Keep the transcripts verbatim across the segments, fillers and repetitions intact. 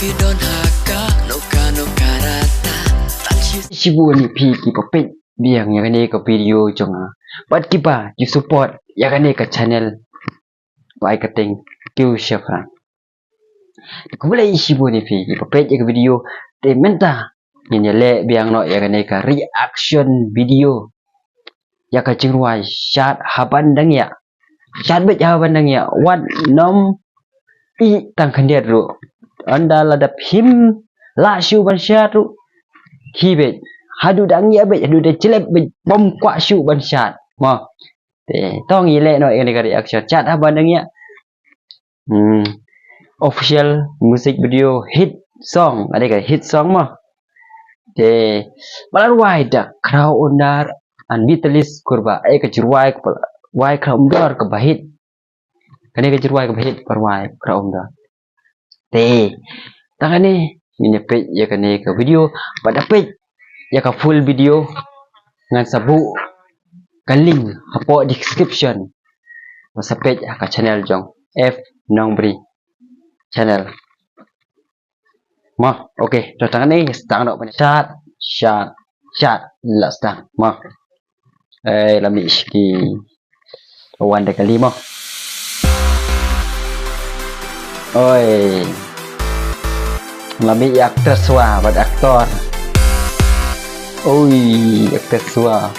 Shibun ïa phi kiba peit biang ïa kane ka video jong nga bad kiba ju support ïa kane ka channel. Bai ka teng kiu shafran. Khublei shibun ïa phi kiba peit ïa ka video. Te mynta ngin ïa leh biang noh ïa kane ka reaction video ïa ka jingrwai Shad Haban Dang Ïa. Shad beit Haban Dang Ïa, wat nym ïeh tang khyndiat ruh. Ynda lada phim lah shuh ban shad ruh, khie beit. Haduh dang ïa beit, haduh da jlep beit, bym kwah shuh ban shad. Mo. Te to ngin ïa leh noh ïa kane ka reaction Shad Haban Dang Ïa. Hmm. Official music video hit song. Kane ka hit song mo. Te ba la rwai da Khraw Umdor and Vitalis Kurbah. Eh, ka jingrwai kaba la rwai Khraw Umdor kaba hit. Kane ka jingrwai kaba hit ba la rwai Khraw Umdor. Te tang kane ngin ïa peit ïa kane ka video bad da peit ïa ka full video ngan sa buh ka link hapoh description. Wat sa peit ha ka channel jong F Nongbri channel. Mo, okay, to tang kane sdang noh ban shad, shad, shad, la sdang. Mo. Eh, la mih sha ki wan da kali mo. Oi. La mih ïa actress wa bad actor. Oi, actress wa.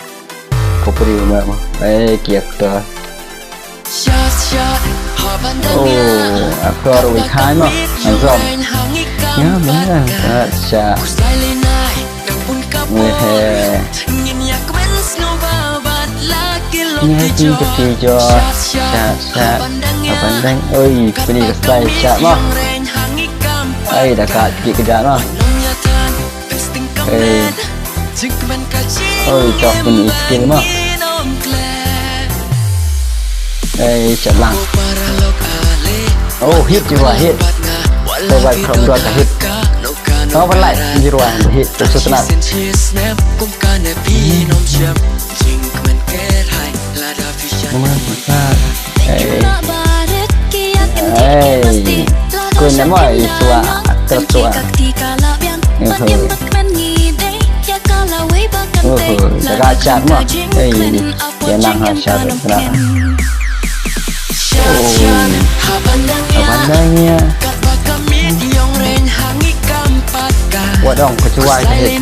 Ko peri ma mo. Eh, ki actor. Oh, actor Wei Khai mo. Handsome. Ïa, ïa, ïa. Wei he. Ïa, ki, ki, ki, jo. Shad, shad. Haban Dang. Oi, pynïa ka style shad mo. Ai, da ka ki kjat mo. Ei. Oi, tok pynïa skill mo. Ei, shad lang. Oh, hit jiwa, hit. Te bai Khraw Umdor ka hit. Tang ban lai jiwa hit. Te sutna. Ei. Ei. Ko na mo i swa actor swa. Oho. Oho, da ka shad mo. Ei. Ïa nang ha shad swa. Oh. Haban Dang Ïa. Wat ong ka jingrwai ka hit.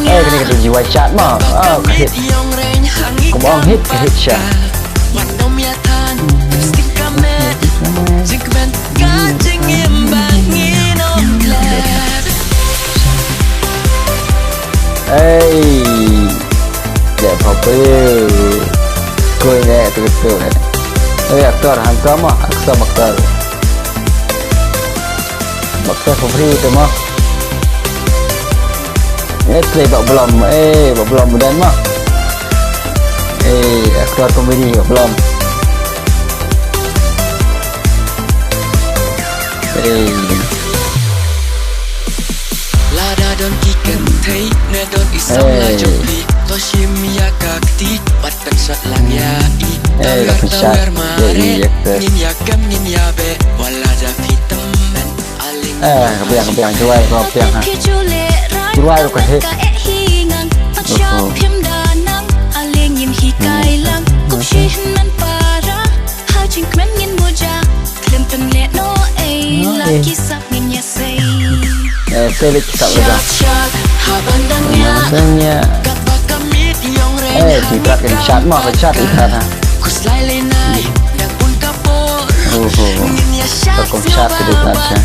Eh, kane ka jingrwai shad mo. Oh, ka hit. Kumba ong hit, ka hit shad. Ei. Ya, papa. Koi ne tu tu ne. Eh, actor handsome mo, handsome actor. Actor papa tu mo. Eh, play bak belum. Eh, bak belum dan mo. Eh, actor komedi bak belum. Eh. Lada don ki kynthei ne don i samla jong phi, to shim ïa ka kti bad pynshad lang ïa i. Tawer tawer mareh, ngin ïa kem ngin ïa beh, wat la da phi tymmen. Eh, ka biang, ka biang, jingrwai ruh ka biang ha. Jingrwai ruh ka hit. Oho. Eh, eh. Eh, sei leit ki sap lada. Haban Dang Ïa. Eh, ki prat kan shad mo, kan shad ki prat ha. Oho. Ka kum shad ki prat ha.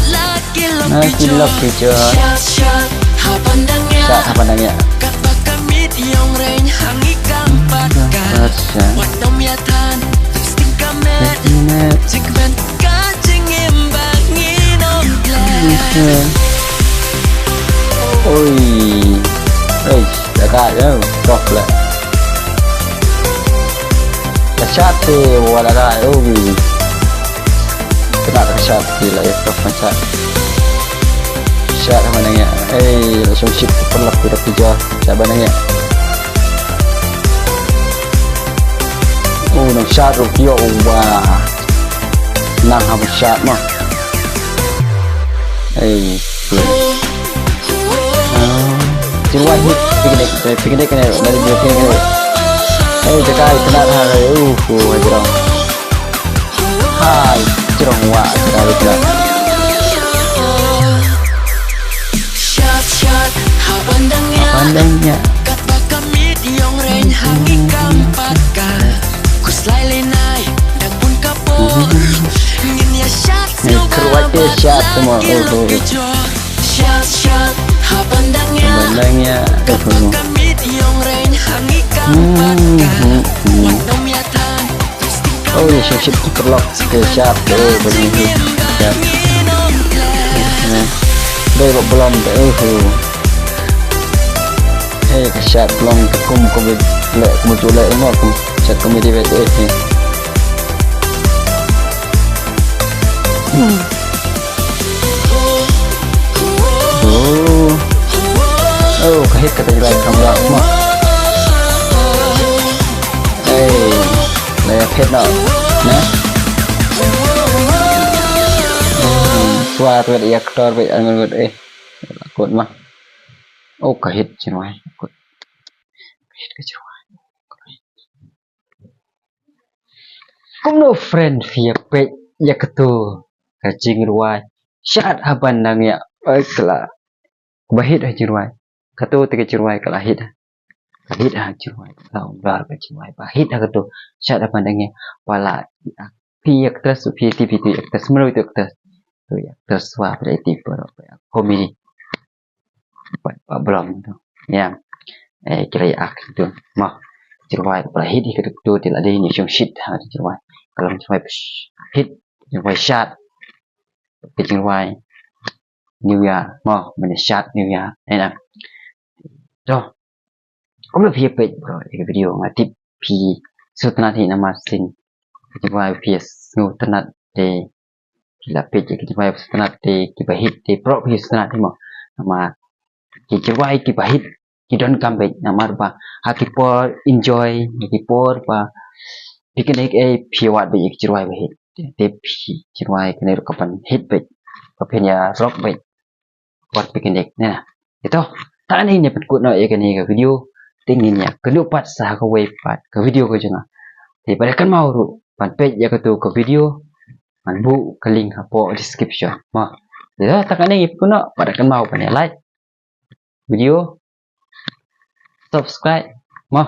Na ki lok ki jor. Shad Haban Dang Ïa. Shad Haban Dang Ïa. Acha. Acha. Oi. Oi, da ka, eh, top le. Ka shad te wala ka, oi. Kena ka shad te la, eh, top ka shad. Shad Haban Dang Ïa. Eh, la shong shit, pynlap kita pija. Shad Haban Dang Ïa. Shot ruh ïoh wa. Nang hap shot ma. Ei. Jiwa hit picnic, picnic ne, dari dia picnic. Ei, tekai kena ha, uh, uh, jrong. Hai, jrong wa, tekai kena. Shot, shot, ha bandang ïa. Bandang ïa. Kat ba ka miet ïong rein ha ngi kam pat ka. Khuslai lynai, dang bun ka por. Ngin ïa shot sngewbha bad la ki jor. Shot, shot, ha bandang ïa. Bandang ïa. Kat ba ka miet ïong rein ha ngi kam pat ka. Wat nym ïa than. Oh, ïa shong shit ki paralok. Ke shot, oh, bandang ïa. Dei ba blom, oh. Hei, ka shot long ka kum kum le kum tu le mo kum shot kum di vet eh. Oh. Oh, ka hit ka tei rai kam rak mo. Hei, le hit no. Na. Swa tu vet actor vet an vet eh. Kut ma. Oh, ka hit jingrwai. Kut. Ka hit ka jingrwai. Kumno friend phi ïa peit ïa katu ka jingrwai. Shot ha bandang ïa. Oi kala. Ba hit ha jingrwai. Katu te ka jingrwai kala hit. Ka hit ha jingrwai. Ka umdar ka jingrwai. Ba hit ha katu. Shot ha bandang ïa. Wala. Phi actress phi ti phi ti actress mero tu actress. Tu actress wa phi ti phi comedy. Ba, ba blom tu. Ya. Eh, kira ya ak tu. Ma. Jingrwai ba hit hi ka tu tu ti la dei ni shong shit ha jingrwai. Kalau jingrwai hit jingrwai shot. Ke jingrwai. New Year. Ma, mane shot New Year. Eh na. Tu. Kumno phi peit bro ïa ka video nga tip phi sngewtynnat hi namar sing. Ka jingrwai phi sngewtynnat te phi la peit ïa ka jingrwai sngewtynnat te kiba hit te bro phi sngewtynnat hi mo. Namar ki jingrwai kiba hit ki donkam beit namar ba ha ki por enjoy ha ki por ba picnic ei phi wad beit ïa ki jingrwai ba hit. Te phi jingrwai kane ruh ka ban hit beit. Ba phin ïa rock beit. Wat picnic ne na. Ito, tang ne ngi pynkut noh ïa kane ka video. Te ngin ïa kynduh pat sa ha kawei pat ka video ka jong nga. Te pat kynmaw ruh ban peit ïa katu ka video. Ngan buh ka link hapoh description. Mo. Ito, tang ne ngi pynkut noh pat kynmaw ban ïa like video, subscribe. Mo.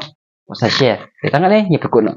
Sa share. Te tang ne ngi pynkut noh.